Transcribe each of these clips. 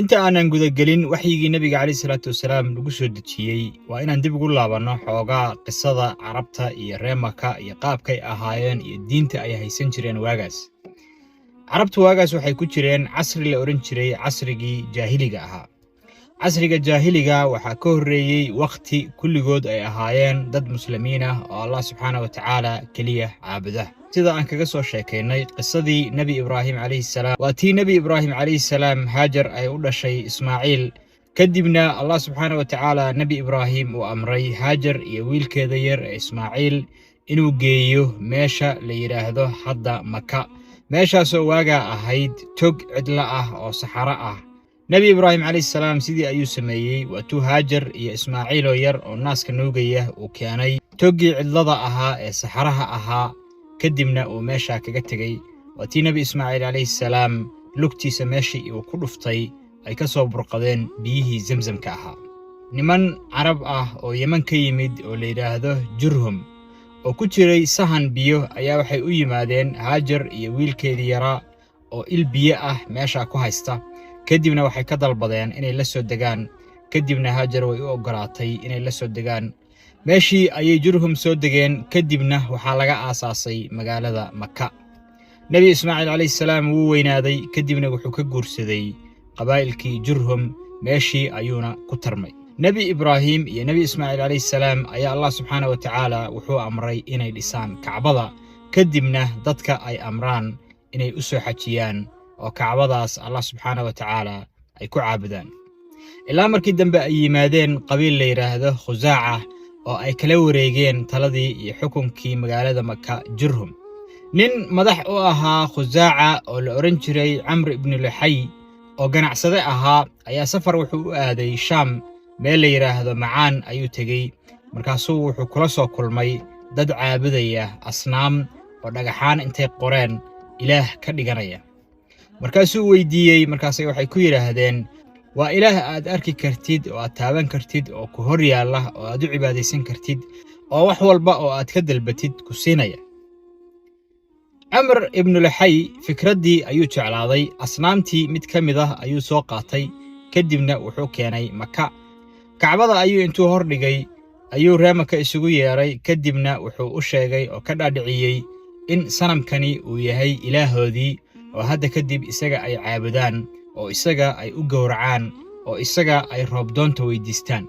Inta aanan gudagelin waxyigii Nebiga calayhi salaatu wasalaam lagu soo dejiyey, waa inaan dib ugu laabanno xoogaa qisada Carabta iyo reer Maka iyo qaabkay ahaayeen iyo diinta ay haysan jireen waagaas. Carabtu waagaas waxay ku jireen casri la odhan jiray casrigii jaahiliga ahaa. Casriga jaahiliga waxaa ka horreeyey wakhti kulligood ay ahaayeen dad Muslimiin ah oo Allah subxaana wa tacaala keliya caabuda, sida aan kaga soo sheekaynay qisadii Nebi Ibraahim calayhi salaam. Waa tii Nebi Ibraahim calayhi salaam Haajar ay u dhashay Ismaaciil. Kadibna Allah subxaana wa tacaala Nebi Ibraahim uu amray Haajar iyo wiilkeeda yar ee Ismaaciil inuu geeyo meesha la yidhaahdo hadda Maka, meeshaasoo waagaa ahayd tog cidlo ah oo saxaro ah. Nebi Ibraahim calayhi salaam sidii ayuu sameeyey. Waatuu Haajar iyo Ismaaciiloo yar oo naaska nuugaya uu keenay toggii cidlada ahaa ee saxaraha ahaa, kadibna uu meeshaa kaga tegey. Waa tii Nebi Ismaaciil calayhi salaam lugtiisa meeshii uu ku dhuftay ay ka soo burqadeen biyihii Zemzamka ahaa. Niman Carab ah oo Yeman ka yimid oo la yidhaahdo Jurhum oo ku jiray sahan biyo ayaa waxay u yimaadeen Haajar iyo wiilkeedii yaraa oo il biyo ah meeshaa ku haysta. Kadibna waxay ka dalbadeen inay la soo degaan. Kadibna Haajar way u oggolaatay inay la soo degaan. Meeshii ayay Jurhum soo degeen. Kadibna waxaa laga aasaasay magaalada Maka. Nebi Ismaaciil calayhi salaam wuu weynaaday. Kadibna wuxuu ka guursaday qabaa'ilkii Jurhum, meeshii ayuuna ku tarmay. Nebi Ibraahim iyo Nebi Ismaaciil calayhi salaam ayaa Allah subxaana wa tacaala wuxuu amray inay dhisaan Kacbada, kadibna dadka ay amraan inay u soo xajiyaan oo Kacbadaas Allah subxaana wa tacaala ay ku caabudaan, ilaa markii dambe ay yimaadeen qabiil la yidhaahdo Khusaaca oo ay kala wareegeen taladii iyo xukunkii magaalada Maka Jurhum. Nin madax u ahaa Khusaaca oo la odhan jiray Camr ibnu Luxay oo ganacsade ahaa ayaa safar wuxuu u aaday Shaam. Meel la yidhaahdo Macaan ayuu tegey. Markaasuu wuxuu kula soo kulmay dad caabudaya asnaam oo dhagaxaan intay qoreen ilaah ka dhiganaya. Markaasuu weydiiyey. Markaase waxay ku yidhaahdeen, "Waa ilaah aad arki kartid oo aad taaban kartid oo ku hor yaalla oo aad u cibaadaysan kartid oo wax walba oo aad ka dalbatid ku siinaya." Camr ibnu Luxay fikraddii ayuu jeclaaday. Asnaamtii mid ka mid ah ayuu soo qaatay. Kadibna wuxuu keenay Maka. Kacbada ayuu intuu hor dhigay ayuu ree Maka isugu yeedhay. Kadibna wuxuu u sheegay oo ka dhaadhiciyey in sanamkani uu yahay ilaahoodii oo hadda kadib isaga ay caabudaan oo isaga ay u gowracaan oo isaga ay roobdoonta weydiistaan.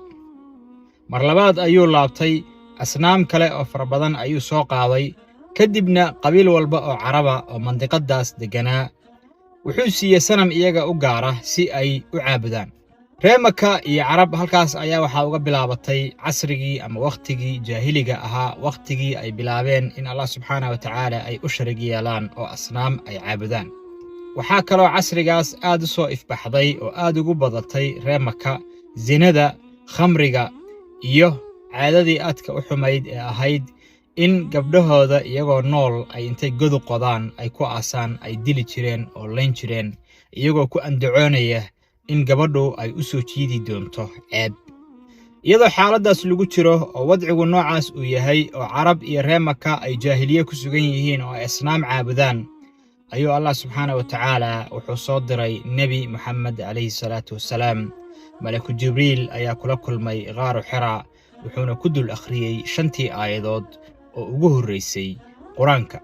Mar labaad ayuu laabtay. Asnaam kale oo fara badan ayuu soo qaaday. Kadibna qabiil walba oo Caraba oo mandiqaddaas degganaa wuxuu siiyey sanam iyaga u gaara si ay u caabudaan. Ree Maka iyo Carab halkaas ayaa waxaa uga bilaabatay casrigii ama wakhtigii jaahiliga ahaa, wakhtigii ay bilaabeen in Allah subxaana wa tacaala ay u sharig yeelaan oo asnaam ay caabudaan. Waxaa kaloo casrigaas aad u soo ifbaxday oo aad ugu badatay ree Maka sinada, khamriga iyo caadadii aadka u xumayd ee ahayd in gabdhahooda iyagoo nool ay intay godu qodaan ay ku aasaan, ay dili jireen oo layn jireen, iyagoo ku andacoonaya in gabadhu ay u soo jiidi doonto ceeb. Iyadoo xaaladdaas lagu jiro oo wadcigu noocaas uu yahay oo Carab iyo ree Maka ay jaahiliye ku sugan yihiin oo ay asnaam caabudaan, ayuu Allah subxaana wa tacaala wuxuu soo diray Nebi Moxamed calayhi salaatu wasalaam. Malaku Jibriil ayaa kula kulmay Qaaru Xira, wuxuuna ku dul akhriyey shantii aayadood oo ugu horraysay Qur-aanka.